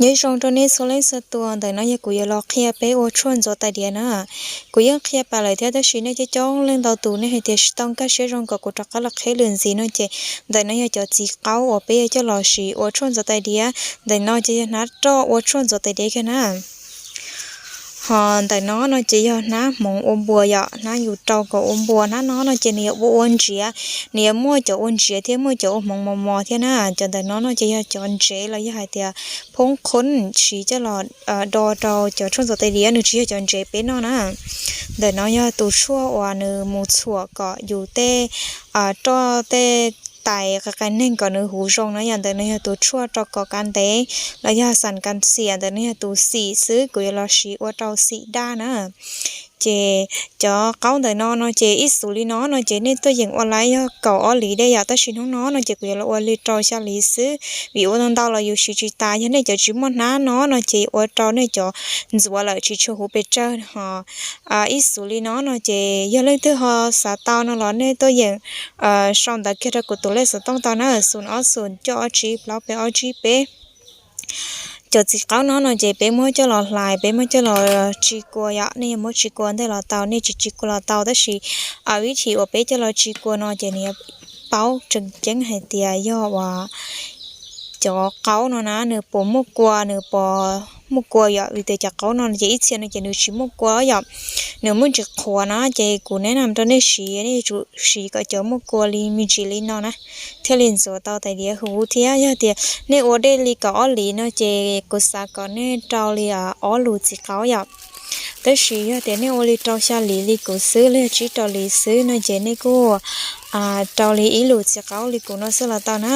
Nyob zoo rau nej txhua leej txhua tus, ntawm no yog kuv yuav los qhia peb ua tshuaj ntxuav tais diav na. Kuv yeej qhia pab lawm thiab tab sis nej coob coob leej ntau tus nej hais tias tsis tau nkag siab zoo kom kuv rov qab los qhib lwm ntxiv no ces ntawm no yog cov txiv qaub uas peb yuav coj los siv ua tshuaj ntxuav tais diav. Ntawm no ces yog hnab roj ua tshuaj ntxuav tais diav kiag na. Ho ntawm no no ces yog hnab hmoov ua npuas yom, hnab yus rau kom ua npuas. Hnab no no ces nws yuav ua ua ntsiav, nws yuav muaj cov ua ntsiav thiab muaj cov ua hmoov mos mos thiab na. Cov ntawm no no ces yog cov ntsev los yog hais tias phoob qhob siv coj los do rau cov tshuaj ntxuav tais diav, nws tsis yog cov ntsev peb noj na. Ntawm no yog tus tshuaj uas nws mus txhuam kom yus tej roj tej tais qai qai neeg kom nws huv zoo na yom. Ntawm no yog tus tshuaj rau kom kav ntev los yog xam kav xiam. Ntawm no yog tus xim xwb, kuv yuav los siv ua rau xim daj na. Ces cov qaub ntawm no no ces ib xus li no no ces nej tuaj yeem ua laib yog kaum ob hlis dej yom, tab sis hnub no no ces kuv yuav los ua li rau xya hlis xwb, vim ua ntau ntau los yus siv tsis tas. Yog nej cov tsis muaj hnab no no ces ua rau nej cov ntxuav lawm tsis tshua huv pes tsawg ho. Ib xus li no no ces yog leej twg ho xav tau no los nej tuaj yeem sau ntawv kiag rau kuv tus lej xov tooj tau na, xus ob xus cuaj ob tsib plaub peb ob tsib peb. Cov txiv qaub no no ces peb muab coj los hlais, peb muab coj los tsis kua yom. Nej yuav muab tsis kua ntej los tau, nej tsis tsis kua los tau, tab sis vib thim uas peb coj los tsis kua no ces nws yuav paub tseem ceeb hais tias yog uas cov qaub no na nws puas muaj kua, nws puas muaj kua yom. Vim tias cov qaub no ces ib txhia no ces nws tsis muaj kua yom, nws muaj ntsis qhuav na. Ces kuv neb na rau nej siv, nej yuav tsum siv kom cov muaj kua li me ntsis li no na, thiaj li ntxuav tau tais diav huv thiab. Yog tias nej ua dej li kaum ob hlis no ces kuv xav kom nej rau li ob lus txiv qaub yom. Tab sis yog tias nej ua li rau xya hlis li kuv xwb los yog tsib rau hlis xwb no ces nej kuj rau li ib lus txiv qaub li kuv no xwb los tau na.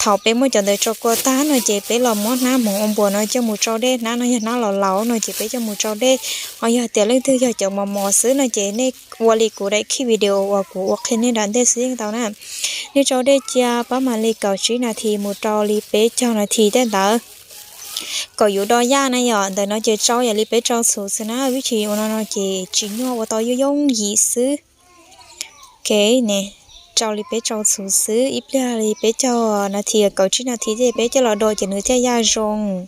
Thaum peb muab cov ntawd tso kua tag no ces peb los muab hnab hmoov ua npuas no coj mus tsau dej. Hnab no yog hnab laus laus no ces peb coj mus tsau dej. Ho yog tias leej twg yog cov mos mos xwb no ces nej ua li kuv daim khib video uas kuv ua qhia nej nram ntej xwb yeej tau na. Nej tsau dej cia pab mam li kaum tsib nas this mus rau li peb caug nas this tej ntawd kom yuav do yaj na yom. Ntawm no ces tsau yam li peb tsau txhuv xwb na, vib thim ua no no ces tsis nyuaj, ua tau yooj yooj yim xwb. Ok, ne, tsau li peb tsau txhuv xwb, ib pliag li peb caug nas this, kaum tsib nas this ces peb coj los do ces nws thiaj yaj zoo.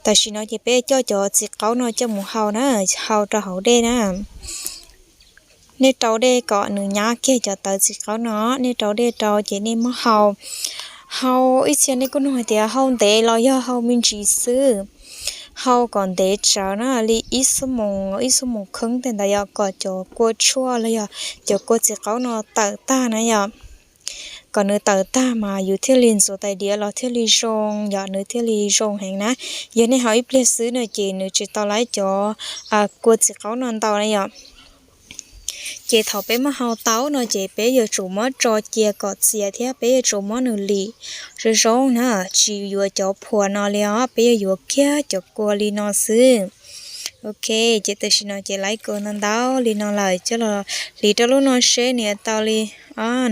Tam sim no ces peb coj cov txiv qaub no coj mus hau na, hau rau hauv dej na. Nej rau dej kom nws nyab kiag cov tawv txiv qaub no, nej rau dej rau ces nej muab hau. Hau ib txhia nej kuj nug hais tias hau ntev los yog hau me ntsis xwb. Hau kom ntev tsawv na, li ib xuab moos, ib xuab moos kheeb tej ntawd yom, kom cov kua tshuaj los yog cov kua txiv qaub no tawm tag na yom. Kom nws tawm tag mas yus thiaj li ntxuav tais diav los thiaj li zoo yom, nws thiaj li zoo heev na. Yog nej hau ib pliag xwb no ces nws tsis tau laib cov kua txiv qaub no ntau na yom. Ces thaum peb muab hau tau no ces peb yuav tsum muab tso cia kom txias thiab peb yuav tsum muab nws lim zoo zoo na, tsis yuav cov phuam no li os, peb yuav yuav kiag cov kua li no xwb. Ok, ces tam sim no ces laib kua ntau ntau li no lawm, coj los hliv rau lub no seb nws tau li,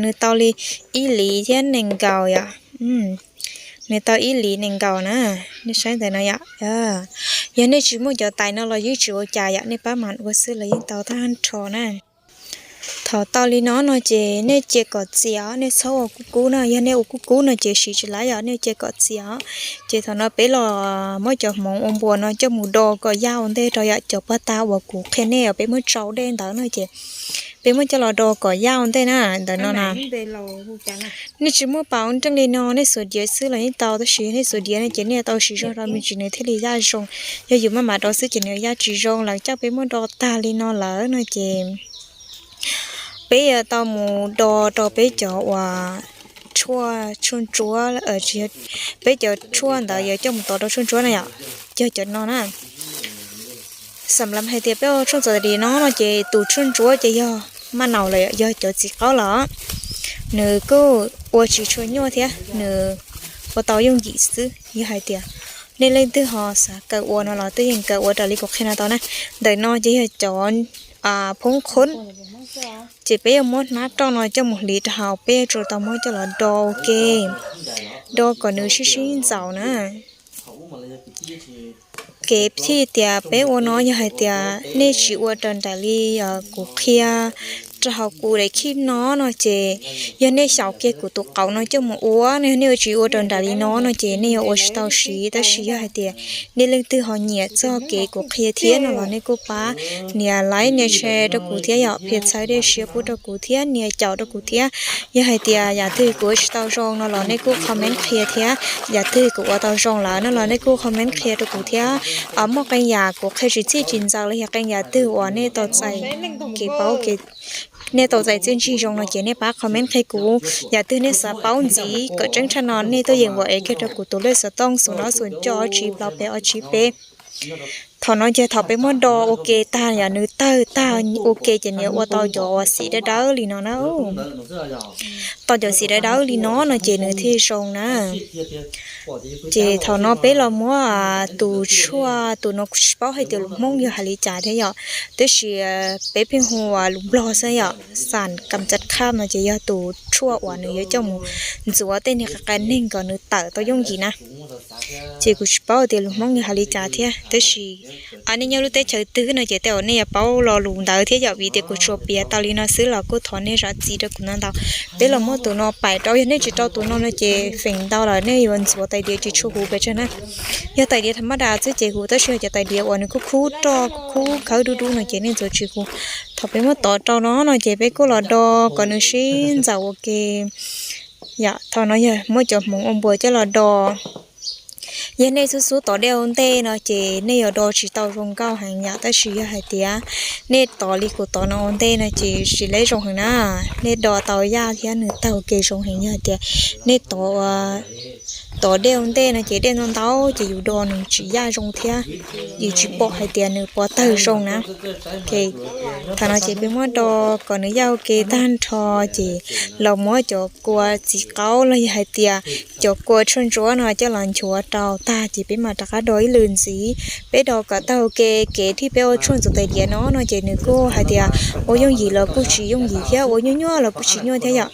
nws tau li ib hlis thiab nees nkaum yom. Nws tau ib hlis nees nkaum na, nej saib ntawm no yom. Yog nej tsis muaj cov tais no los yeej tsis ua cas yom, nej pab mam ua xwb los yeej tau tag nrho na. Thaum tau li no no ces nej cia kom txias, nej txhob ua kub kub na, yog nej ua kub kub no ces siv tsis laib yom, nej cia kom txias. Ces thaum no peb los muab cov hmoov ua npuas no coj mus do kom yaj ua ntej rau yom, cov paj tag uas kuv qhia nej os, peb muab tsau dej ntawd no ces peb muab coj los do kom yaj ua ntej na, ntawm no na. Nej tsis muaj pas ua nreej li no, nej xuas diav xwb los yeej tau, tab sis nej xuas diav no ces nej tau siv zog rau me ntsis nws thiaj li yaj zoo. Yog yus maj mam do xwb ces nws yaj tsis zoo. Lawv coj peb muab do tag li no lawm no ces peb yuav tau mus do rau peb cov uas tshuaj, tshuaj ntsuab, peb cov tshuaj ntawd yuav coj mus tov rau tshuaj ntsuab na yom, yog cov no na. Xam lav hais tias peb ua tshuaj ntxuav tais diav no no ces tus tshuaj ntsuab ces yog maj naus lawm, yog cov txiv qaub los, nws kuj ua tsis tshua nyuaj thiab, nws ua tau yooj yim xwb. Yog hais tias nej leej twg ho xav kawm ua no los twb yeej kawm ua raws li kuv qhia no tau na. Ntawm no ces yog cov phoob qhob, ces peb yuav muab hnab roj no coj mus hliv rau hauv, peb yuav tsum tau muab coj los do ua ke, do kom nws sib sib ntxaus na. Kev thiaj tias peb ua no yog hais tias nej tsis ua raws nraim li kuv qhia rau hauv kuv daim khib no no ces yog nej xyaum kiag kuv tus qauv no coj mus ua no, yog nej ua tsis ua raws nraim li no no ces nej yuav ua tsis tau siv. Tab sis yog hais tias nej leej twg ho nyiam txog kev kuv qhia thiab no los nej kuj pab nias like nias share rau kuv thiab yom, pias txhawb dej siab pub rau kuv thiab nias caum rau kuv thiab. Yog hais tias yam twg kuv ua tsis tau zoo no los nej kuj comment qhia thiab, yam twg kuv ua tau zoo lawm no los nej kuj comment qhia rau kuv thiab. Muaj qee yam kuv qhia tsis txhij tsis ntxaws los yog qee yam twg uas nej tau txais kev paub kev nej tau txais txiaj ntsig zoo no ces nej pab comment qhia kuv. Yam twg nej xav paub ntxiv kom tseeb tshaj no nej tuaj yeem ua es kiag rau kuv tus lej xov tooj xoom ob xoom cuaj ob tsib plaub peb ob tsib peb. Thaum no ces thaum peb muab do ua ke tag yom, nws tawg tag ua ke ces nws yuav ua tau cov uas xim dawb dawb li no na. Tau cov xim dawb dawb li no no ces nws thiaj zoo na. Ces thaum no peb los muab tus tshuaj, tus no kuv tsis paub hais tias lus Hmoob yog hais li cas thiab yom, tab sis peb pheej hu ua lus Nplog xwb yom, xam kam caj khab no ces yog tus tshuaj uas nws yuav coj mus ntxuav tej niag qa qa neeg kom nws tawm tau yooj yim na. Ces kuv tsis paub tias lus Hmoob yog hais li cas thiab, tab sis nej nyob lub teb chaws twg no ces tej zaum nej yuav paub lo lus ntawd thiab yom, vim tias kuv tsuas piav tau li no xwb los kuj thov nej zam txim rau kuv ntau ntau. Peb los muab tus no paim rau, yog nej tsis rau tus no no ces feem ntau lawm nej yuav ntxuav tais diav tsis tshua huv pes tsawg na. Yog tais diav tham mab das xwb ces huv, tab sis yog cov tais diav uas nws khub khub roj khub khawb dub dub no ces nej ntxuav tsis huv. Thaum peb muab tov rau no no ces peb kuj los do kom nws sib ntxaws ua ke. Yom, thaum no yog muab cov hmoov ua npuas coj los do. Yog nej xub xub tov dej ua ntej no ces nej yuav do tsis tau zoo nkauj heev yom, tab sis yog hais tias nej tov li kuv tov no ua ntej no ces siv leb zoo heev na. Nej do tau yaj thiab nws taug kev zoo heev. Yog hais tias nej tov tov dej ua ntej no ces dej ntau ntau ces yus do nws tsis yaj zoo thiab yus tsis pom hais tias nws puas tawg zoo na. Thaum no ces peb muab do kom nws yaj ua ke tag nrho ces los muab cov kua txiv qaub los yog hais tias cov kua tshuaj ntsuab no coj los nchuav rau tag ces peb mam rov qab do ib lwm ntxiv. Peb do kom tag ua ke, kev thij peb ua tshuaj ntxuav tais diav no no ces nws kuj hais tias ua yooj yim los kuj tsis yooj yim thiab ua nyuaj nyuaj los kuj tsis nyuaj thiab yom.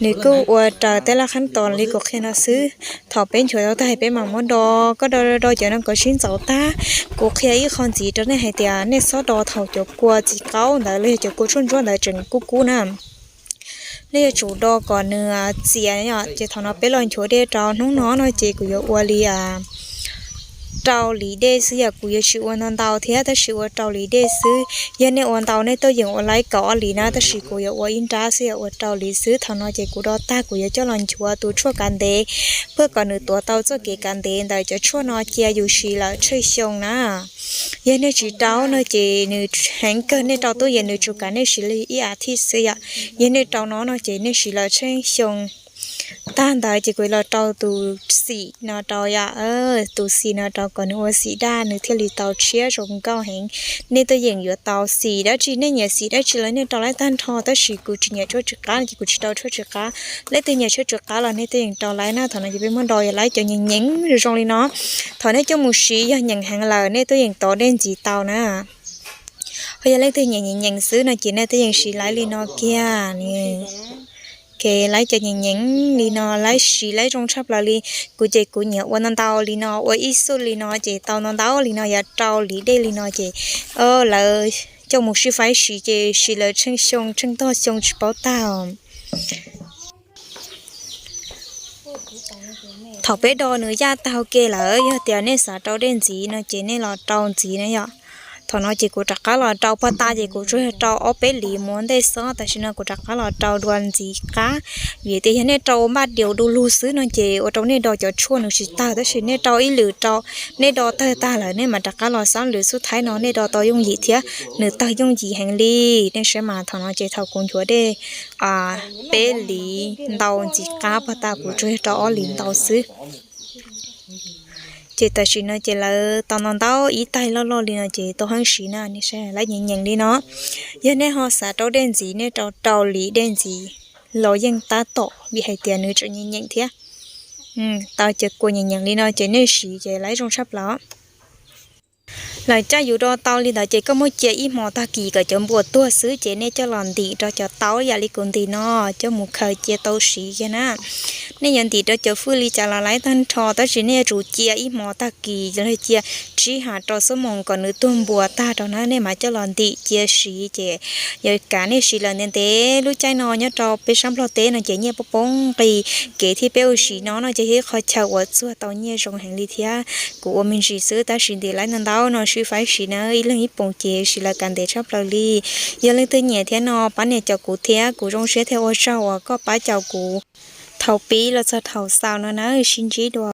Nws kuj ua raws tej laj khab tos li kuv qhia no xwb. Thaum peb nchuav tau tag peb mam muab do, koj do do cov no kom sib ntxaws tag. Kuv qhia ib qho ntxiv rau nej hais tias nej txhob do thaum cov kua txiv qaub ntawd los yog cov kua tshuaj ntsuab ntawd tseem kub kub na. Nej yuav tsum do kom nws txias yom. Ces thaum no peb los nchuav dej rau, hnub no no ces kuv yuav ua li rau liv dej xwb yom, kuv yuav tsis ua ntau ntau thiab tab sis ua rau liv dej xwb. Yog nej ua ntau nej tuaj yeem ua laib kaum ob liv na, tab sis kuv yuav ua ib nrab xwb yom, ua rau liv xwb. Thaum no ces kuv do tag kuv yuav coj los nchuav tus tshuaj kav ntev, pab kom nws tuav tau txoj kev kav ntev ntawm cov tshuaj no cia yus siv lawm tsheej xyoo na. Yog nej tsis rau no ces nws heev kawg, nej rau tub yees nws tsuas kav nej siv li ib as thiv xwb yom. Yog nej rau no no ces nej siv lawm tsheej xyoo. Tag ntawd ces kuv los rau tus xim no rau yom, tus xim no rau kom nws ua xim daj nws thiaj li tau tshiab zoo nkauj heev. Nej tuaj yeem yuav tau xim dab tsi, nej nyiam xim dab tsi los nej rau laib tag nrho, tab sis kuv tsis nyiam tshuaj tsw qab ces kuv tsis rau tshuaj tsw qab. Leej twg nyiam tshuaj tsw qab los nej tuaj yeem rau laib na. Thaum no ces peb muab do yog laib cov nyeem nyeem zoo li no. Thaum nej coj mus siv yog nyeem heev lawm nej tuaj yeem tov dej ntxiv tau na. Ho yog leej twg nyiam nyeem nyeem xwb no ces nej tuaj yeem siv laib li no kiag. Kev laib cov nyeem nyeem li no laib siv laib zoo tshaj plaws li. Kuv ces kuv nyiam ua ntau ntau li no, ua ib xuj li no ces tau ntau ntau li no, yog rau liv dej li no ces lawv coj mus sib faib siv ces siv lawv tsheej xyoo tsheej tog xyoo tsis paub tag. Thaum peb do nws yaj taug ke lawm, yog tias nej xav rau dej ntxiv no ces nej los rau ntxiv na yom. Thaum no ces kuv rov qab los rau pag tas ces kuv tsuas yog rau ob peb liv mus ua ntej xwb, tam sim no kuv rov qab los rau dua ntxiv qab. Vim tias yog nej rau ua npaj diaus du lug xwb no ces ua rau nej do cov tshuaj nws tsis tawg, tab sis nej rau ib lwm rau, nej do tawg tag lawm nej mam rov qab los xab lwm xub thaib no nej do tau yooj yim thiab nws tawg yooj yim heev li. Nej saib mas thaum no ces thaum kuv nchuav dej peb liv ntau ntxiv qab pag tas kuv tsuas yog rau ob liv ntau xwb. Ces tam sim no ces lawv tau ntau ntau ib taig loj loj li no ces tau heeb siv na, nej saib laib nyeem nyeem li no. Yog nej ho xav rau dej ntxiv nej rau rau liv dej ntxiv los yeej tab tom, vim hais tias nws tseem nyeem nyeem thiab. Tau cov kua nyeem nyeem li no ces nej siv ces laib zoo tshaj plaws. Lawv coj yus rau tau li ntawd ces koj muab cia ib hmo tag kis kom cov npua tuag xwb ces nej coj los ntim rau cov taub yam li kuv ntim no, coj mus khaws cia tau siv kiag na. Nej yuav ntim rau cov fwj li cas los laib tag nrho, tab sis nej yuav tsum cia ib hmo tag kis los cia tsib hais rau xuab moos kom nws tuag npua tag rau na, nej mam coj los ntim cia siv ces yuav kav nej siv lawm ntev ntev. Lub caij no nyob rau peb sab Nplog teb no ces nyiaj poob poob nqis, kev thiab peb ua siv no no ces yog ib qho chaw uas txuag tau nyiaj zoo heev li thiab. Kuv ua me ntsis xwb tab sis ntim laib ntau ntau no sib faib siv na, ib leeg ib poom ces siv lawm kav ntev tshaj plaws li. Yog leej twg nyiam thiab no pab nias caum kuv thiab, kuv zoo siab thiab ua tsaug uas koj pab caum kuv thaum pib los txog thaum xaus no na, sib ntsib dua.